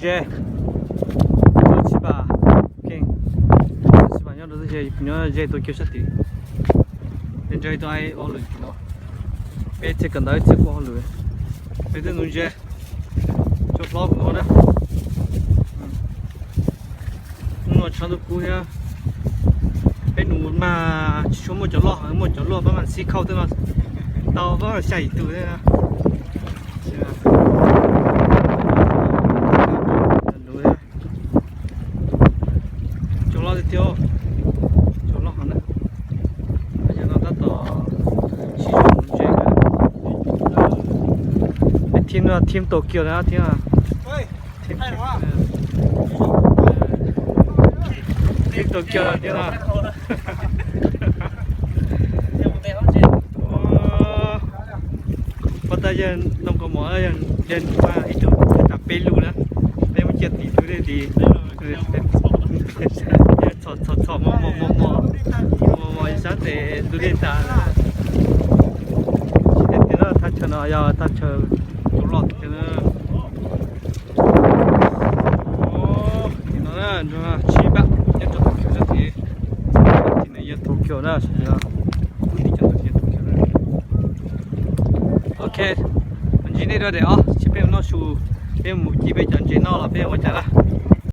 Ze, tsis pas, tsis pas nyob rau txoj ze, nyob ze Tokyo sab tid. Peb ntsib tau ob lwm no, peb txhij kawm ntawv txhij kuj ob lwm. Peb twb nuv ze, tso hlob kuv no na. Hnub no tshav ntuj kub thiab, peb nus mas tsis tshua muaj cov loj, muaj cov luaj pab mas xib khauj twb no tau pab xya yim tus thiab. Tso loj tiag tiag, tso loj heev na. Yog no tab tom sib zog mus ntse na. Team no team Tokyo na, team, team Tokyo na, team no. Pab tas yawg Noo Kaus Mom, yawg mas ib tug tas peb lus na, peb muab cia tim tus dej tid. Txhom txhom mos mos mos mos, mos mos sab tes tus dej tas. Tsis tas tias no thaj chaw no yog thaj chaw cov loj tiag na. Tim no na, sib pab nyob rau Tokyo sab tid. Tim no yog Tokyo na, sab tim no. Lub tim cov Tokyo na. Ok, ntsib nej rau daim ob, seb peb mus noj su, peb mus ci peb cov ntses noj los peb ua cas na.